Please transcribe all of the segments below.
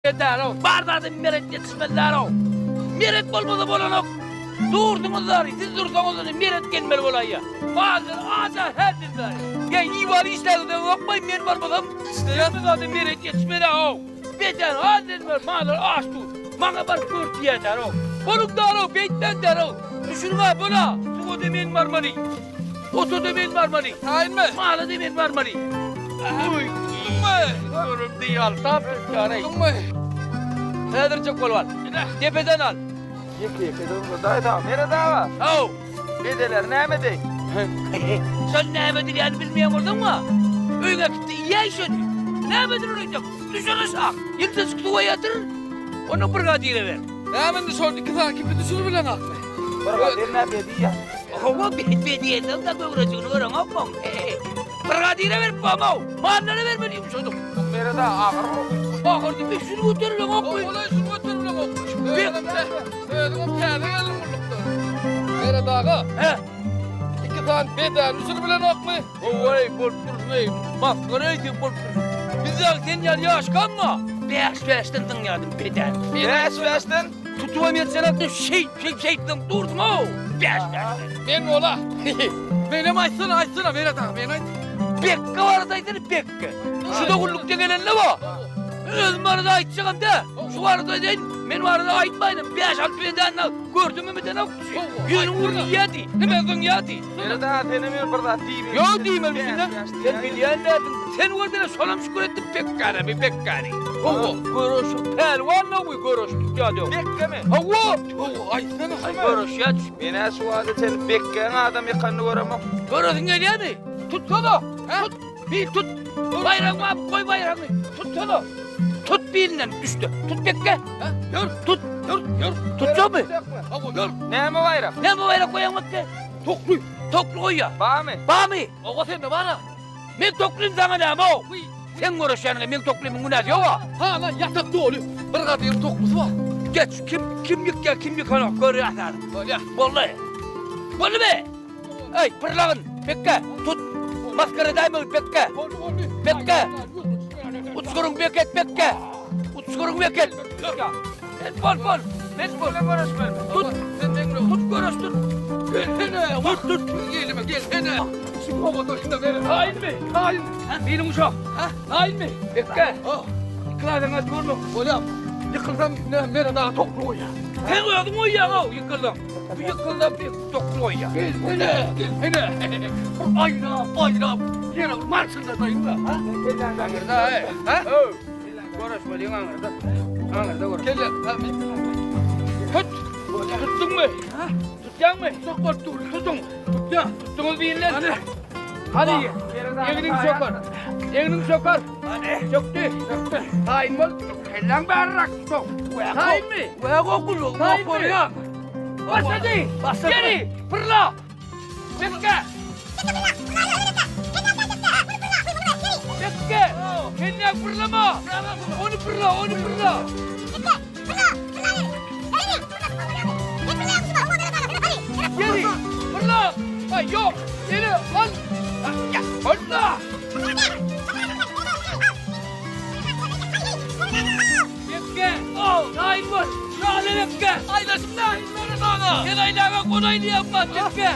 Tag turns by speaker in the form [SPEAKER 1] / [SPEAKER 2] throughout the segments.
[SPEAKER 1] Därow, bar zady Meret ýetişmeli därow. Meret bolmasa bolanok. Durduňyz dary, siz dursaňyz indi Meret gelmeli bolaýýa. Bazar aja her bil dary. Ýa iwal işläňizde ýokmaý men bolmasam. Hemme zady Meret ýetişmeli ow. Beden az elmer mallar aç dur. Maňa baryp gör diýýä därow. Boluň därow beýtmäň därow. Düşüriň-ä bola. Suwa-da men barmaly. Ota-da men barmaly.
[SPEAKER 2] Taýynmy?
[SPEAKER 1] Mala-da men barmaly. Uý,
[SPEAKER 2] Tutdummy?
[SPEAKER 1] Görüm diý al, tap tutýar-eý.
[SPEAKER 2] Tutdummy?
[SPEAKER 1] Häzirjek bolup al. Depeden al.
[SPEAKER 3] Ýeke-ýeke durma, daýza. Meret aga.
[SPEAKER 1] Haw.
[SPEAKER 3] Bedeler näme deý?
[SPEAKER 1] Şol näme edilýänini bilmeýän bolsaň-a, öýüňe äkit-de iýäý şony. Näme ediler öýdýäň? Düşer aşak. Ýyldyzjyk suwa ýatyr, onda brigadire ber.
[SPEAKER 2] Näme indi şol iki sany kipi düşürip bileňakmy?
[SPEAKER 3] Brigadir näme diýýär?
[SPEAKER 1] Hawa, bediýeseň-de göwrejigini göreňokmyň? Brigadire berip bomaw, mallara bermeli ýumşadyk.
[SPEAKER 3] Meret aga agyr boldy.
[SPEAKER 1] Agyr diýip, şuny göterileňokmy?
[SPEAKER 2] Ola şuny göterileňokmy? Özüňem täze geldiň gullukdan. Meret aga.
[SPEAKER 1] He.
[SPEAKER 2] Iki sany bedäni düşürip bilenokmy?
[SPEAKER 1] Hawa-eý, bolup dursun-eý. Masgara-eý sen bolup dursun. Biz ýaly sen ýaly ýaşkamma. Bäş-bäşden zyňýardym bedäni.
[SPEAKER 3] Bäş-bäşden?
[SPEAKER 1] Tutubam ýetseňok diýip şeýt, şeýt, şeýt zyňyp durdum-ow. Bäş-bäşden.
[SPEAKER 2] Men ola. Menem aýtsana, aýtsana Meret aga, men aýt.
[SPEAKER 1] Bekge barada aýtsana, Bekge. Şu-da gullukda gelende bo. Özüm barada aýtjagam dä. Şu barada aýdaýyn, men barada aýtmaýdym. Bäş-alty bedäni gördümi bidenok. Ýöne urny ýedi. Nime zyňýady?
[SPEAKER 3] Meret aga senem ýöne bir zat diýmeli.
[SPEAKER 1] Ýok diýmeli üstünden. Sen bilýän dälsiň. Sen gördüne şonam şükür etdim Pekgana bi Pekgany. Hawa, göreş pälwan bu göreş tutýady.
[SPEAKER 3] Bekkemi?
[SPEAKER 1] Hawa.
[SPEAKER 2] Hawa, aýtsana.
[SPEAKER 1] Aý göreşýär.
[SPEAKER 3] Men-ä şu wagta çenli Bekgäň adam ýykanyny göremok.
[SPEAKER 1] Göresiň gelýärmi? Tutsana. Tut. Bil tut. Baýragymy alyp goý baýragyňy. Tutsana. Tut bilinden düşdi. Tut Bekke. Ýör, tut. Ýör, ýör. Tutjakmy?
[SPEAKER 2] Hawa, ýör.
[SPEAKER 3] Näme baýrak?
[SPEAKER 1] Näme baýrak goýaň Bekke?
[SPEAKER 2] Tokly.
[SPEAKER 1] Tokly goýýa.
[SPEAKER 3] Barmy?
[SPEAKER 1] Barmy?
[SPEAKER 2] Hawa, sende bar-a.
[SPEAKER 1] Men toklym saňa näme-ow? Seň göreşýäniňe meň toklymyň günäsi ýog-a.
[SPEAKER 2] Hala ýatak doly. Bir gadyryň toklusy bar.
[SPEAKER 1] Geç, kim kim ýykýar, kim ýykanok görýäs häzir.
[SPEAKER 2] Bolýa.
[SPEAKER 1] Boldy. Boldumy? Eý, pyrlagyn, Pekge, tut. Masgara edäýmegin, Pekge.
[SPEAKER 2] Boldy, boldy.
[SPEAKER 1] Pekge. Uçguryň beket, Pekge. Uçguryň beket. Men bol, bol. Men bol. Tut.
[SPEAKER 2] Sen meň bilen
[SPEAKER 1] Tut, göreş tut.
[SPEAKER 2] Gelsene.
[SPEAKER 1] Tut, tut.
[SPEAKER 2] Gelme, gelsene. Şu obada şunda beri.
[SPEAKER 1] Taýynmy?
[SPEAKER 2] Taýyn.
[SPEAKER 1] Meniň uşak. Taýynmy? Pekge. Ýykylaýsaň aç bolma.
[SPEAKER 2] Bolýar. Ýykylsam, ne, Meret aga tokly goýýar.
[SPEAKER 1] Sen özüň goýýaň-ow, ýykylsaň. Bu ýykylsa bir tokly goýýar.
[SPEAKER 2] Gelsene, gelsene. Bir aýlap, aýlap, ýene bir marşyldataýyn-da. Ha?
[SPEAKER 1] Aňyrda, he.
[SPEAKER 2] Ha?
[SPEAKER 1] Göreşmeliň aňyrda. Aňyrda görüş.
[SPEAKER 2] Gel, ha, men.
[SPEAKER 1] Tut. Tutduňmy?
[SPEAKER 2] Ha?
[SPEAKER 1] Tutýaňmy?
[SPEAKER 2] Tutjak bolup dur.
[SPEAKER 1] Tutuň.
[SPEAKER 2] Tutýan.
[SPEAKER 1] Tutduňyz birinden.
[SPEAKER 2] Hany.
[SPEAKER 1] Hany. Egniň çöker. Egniň çöker.
[SPEAKER 2] Hany.
[SPEAKER 1] Çökdü.
[SPEAKER 2] Çökdü.
[SPEAKER 1] Taýyn bol. Kelläň bäriräk tut. Taýynmy? Taýynmy? Başlady.
[SPEAKER 2] Başlady.
[SPEAKER 1] Geri. Fırla. Bekle. Bekle. Kelläň fırlama. Onu fırla, onu fırla. Geri. Fırla. Ay yok. Geri al. Ya, Fırla. Bekle. Al. Tayin bol. Şahane bekle. Aylaşım da. Sen aylağa konayını yapma. Bekle.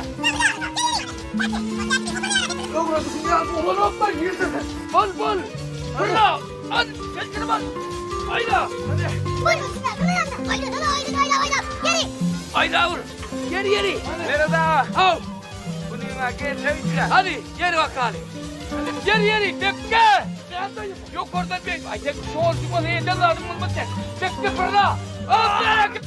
[SPEAKER 2] Öwredişim ýaly bolanok-da, ýüzüne.
[SPEAKER 1] Bol bol. Fırla. Al. Kendini bas. Ayla. Ayla vur. Geri geri.
[SPEAKER 3] Meret aga,
[SPEAKER 1] Al.
[SPEAKER 3] bunyň-a gelse üýtgä.
[SPEAKER 1] Hadi geri bak hadi. Geri geri bekle. Yok oradan bir. Ay tek şu olsun bana yeter lazım olmaz tek. Bekle fırla. Al bekle.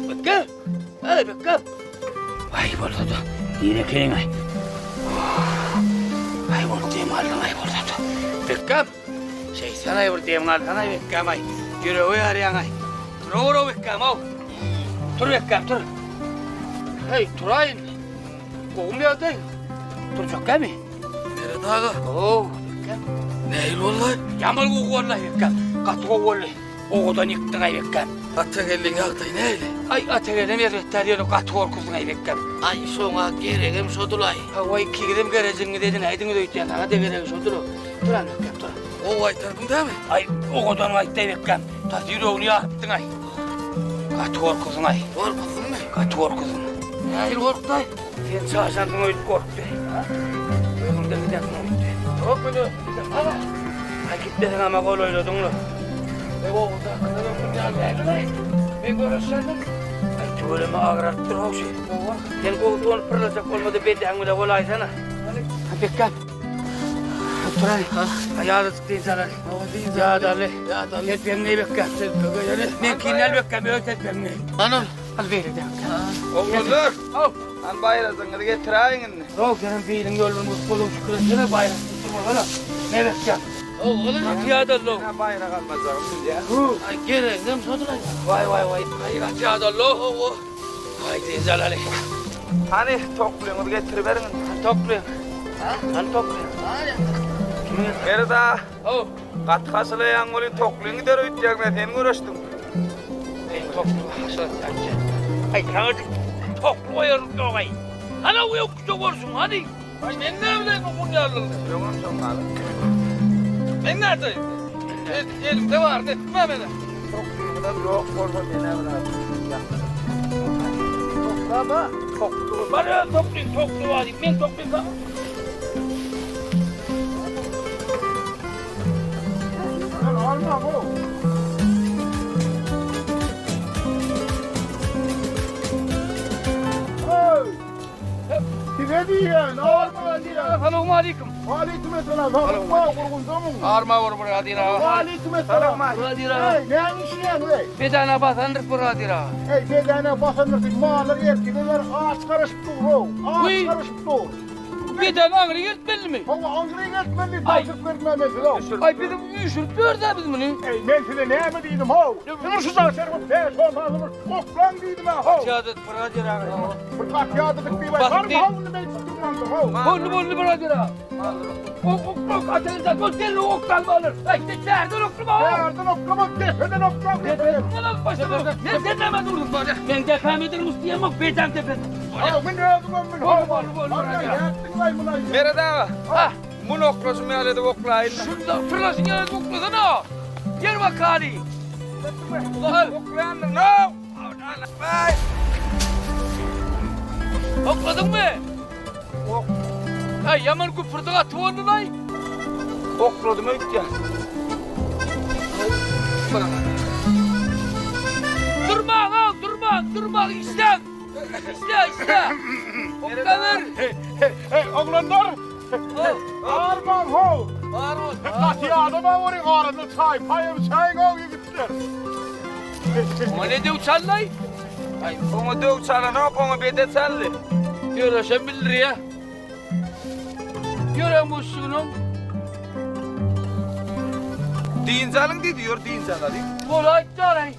[SPEAKER 1] Bekle. Hadi bekle. Ay boldy da. Yine ekeniň ay. Ay boldy dem aldyň ay boldy da. Bekgam. Şeýtan ay bir dem alsaň ay Bekgam ay. Ýüregi ýarýaň ay. Tur ur Bekgam aw. Tur Bekgam tur. Hey turaýyn. Gowum ýagdaý. Turjak gämi?
[SPEAKER 2] Meret aga.
[SPEAKER 1] Oo, Bekgam.
[SPEAKER 2] Nähili boldy?
[SPEAKER 1] Ýaman gowy boldy Bekgam. Gaty gowy boldy. Owadan ýykdyň aý Bekgam.
[SPEAKER 2] Atageldiň ýagdaýy nähili?
[SPEAKER 1] Aý Atageldem erbet däl ýöne gaty gorkuzdyň aý Bekgam.
[SPEAKER 2] Aý şoňa geregem şodulaý.
[SPEAKER 1] Hawa ikiňizem gerejigiňizi edinäýdiňiz öýtýän saňa-da geregi şodur. Tur han Bekgam tur.
[SPEAKER 2] Gowy gaýtardyň dämi?
[SPEAKER 1] Aý owadan gaýtdy aý Bekgam. Tas ýüregini ýarypdyň aý. Gaty gorkuzdyň aý.
[SPEAKER 2] Gorkuzdyňmy?
[SPEAKER 1] Gaty gorkuzdyň.
[SPEAKER 2] Nähili gorkdy-aý?
[SPEAKER 1] Sen çaşansyň öýdüp gorkdy. Özüňden gidersiň öýtdi.
[SPEAKER 2] Ýok men özüm gidemok.
[SPEAKER 1] Aý gitmeseň ama golaýladyň-la.
[SPEAKER 2] Eý oguldakylar ömrüm ýaly däldir-aý. Men göreşýändim.
[SPEAKER 1] Aý tüweleme agralypdyr howşy. Sen gowusy ony pyrlajak bolmada bedäň bile bolaýsana. Ha Bekgap. Turaý. Ha ýazajyk dynç alaly. Ýadaly.
[SPEAKER 2] Ýadaly.
[SPEAKER 1] Telpegiňi geý Bekgap.
[SPEAKER 2] Telpegi geýeli.
[SPEAKER 1] Meňkini al Bekgap, öz telpegiňi.
[SPEAKER 2] Anam.
[SPEAKER 1] Al beýle de.
[SPEAKER 3] Oglanlar.
[SPEAKER 1] Haw.
[SPEAKER 3] Hany baýrazyňyzy getiräýiň indi.
[SPEAKER 1] Ýok, senem biliň ýoluny bolup goluň şükür etsene baýrak tutdurmasana. Ne Bekgap?
[SPEAKER 2] Oglan.
[SPEAKER 1] Ýadaly.
[SPEAKER 3] Men baýrak almajagymy bilýän.
[SPEAKER 2] Aý geregiňem şodur-aý.
[SPEAKER 1] Waý waý waý. Aý gaty ýadaly.
[SPEAKER 2] Hawa.
[SPEAKER 1] Aý dynç alaly.
[SPEAKER 3] Hany toklyňyzy getiriberiň indi.
[SPEAKER 1] Hany tokly? Hany tokly?
[SPEAKER 3] Meret aga.
[SPEAKER 1] Haw.
[SPEAKER 3] Gaty haşalaýaň welin toklyň gider öýtýäň men sen göreşdiň.
[SPEAKER 1] Eý tokly haşalatýança. Aý saňa tokly goýarym ýok aý. Hany o ýokuşda bolsun hany.
[SPEAKER 2] Aý men näme bileýin bu gunýarlygyny.
[SPEAKER 3] Öňem şoň ýaly.
[SPEAKER 2] Men nädeýin? Elimde baryny etdim-ä men-ä.
[SPEAKER 3] Toklyňyzam ýok bolsa men-ä bir ýakyn.
[SPEAKER 1] Toklama. Tokly. Bar öz toklyň tokly bar diýip men toklym saňa.
[SPEAKER 4] Alma bu. Hey! Size diýýän, arma diýýän.
[SPEAKER 1] Salowmaleýkim.
[SPEAKER 4] Waleýkim esselam. Saglyk bar, gurgunjamyň?
[SPEAKER 2] Arma bor Myradyr aga.
[SPEAKER 4] Waleýkim esselam.
[SPEAKER 1] Myradyr aga.
[SPEAKER 4] Hey, näme işleýäň, hey?
[SPEAKER 1] Bedana basandyr Myradyr aga.
[SPEAKER 4] Hey, bedana basandyr diýip, mallar erkideler, aç garaşyp dur, how. Aç garaşyp dur.
[SPEAKER 1] Beden aňry geltmelimi?
[SPEAKER 4] Hawa, aňry geltmeli, tabşyryk berdim men size, how.
[SPEAKER 1] Aý, biziň üýşürip ýörüs-ä biz muny.
[SPEAKER 4] Eý, men size näme diýdim, how? Dur şu dagy serpip, bäş-on sany bir oklaň diýdim-ä, how.
[SPEAKER 1] Gaty Myradyr aga.
[SPEAKER 4] Bir gaty ýadadyk diýip, baryp, how, indi beýdip durmaňda, how.
[SPEAKER 1] Boldy, boldy, Myradyr aga. Ok, ok, ok, ateňizden bol, derrew okdan alır. Aý, bärden oklama, ok.
[SPEAKER 4] Bärden oklama, depeden okla, depeden.
[SPEAKER 1] Depeden alyp başlama. Men sen näme durdun? Men depäme durmuş diýemok, beýdäň depesi.
[SPEAKER 4] How, men özüm men, how.
[SPEAKER 1] Boldy, boldy, boldy.
[SPEAKER 4] Nätdiň-aý muny?
[SPEAKER 3] Meret aga.
[SPEAKER 1] Ha.
[SPEAKER 3] Muny oklaşym ýaly edip oklaýyn.
[SPEAKER 1] Şunda fyrlaşyň ýaly edip oklasana. Gel bakaly. Al.
[SPEAKER 3] Oklaýandyr, no. Aý.
[SPEAKER 1] Okladyňmy?
[SPEAKER 3] Ok.
[SPEAKER 1] Aý, ýaman güpürdi gaty boldy-laý.
[SPEAKER 3] Okladym öýtýän.
[SPEAKER 1] Durmaň, aw, durmaň, durmaň, işläň. Işle, işle. Oklaber.
[SPEAKER 4] Hey, oglanlar. Armaň, how.
[SPEAKER 2] Bar bol.
[SPEAKER 4] Gaty ýadama boryň arasynda çaý, paýam çaýyň how ýigitler.
[SPEAKER 1] Oňa ne döw çallaý?
[SPEAKER 3] Aý, oňa döw çalanok, oňa bede çaldy.
[SPEAKER 1] Ýöreşem bildirýä. Ýören buşlugynyň.
[SPEAKER 3] Dynç alyň diýdi, ýör dynç alalyň.
[SPEAKER 1] Bolaýtdy-aý.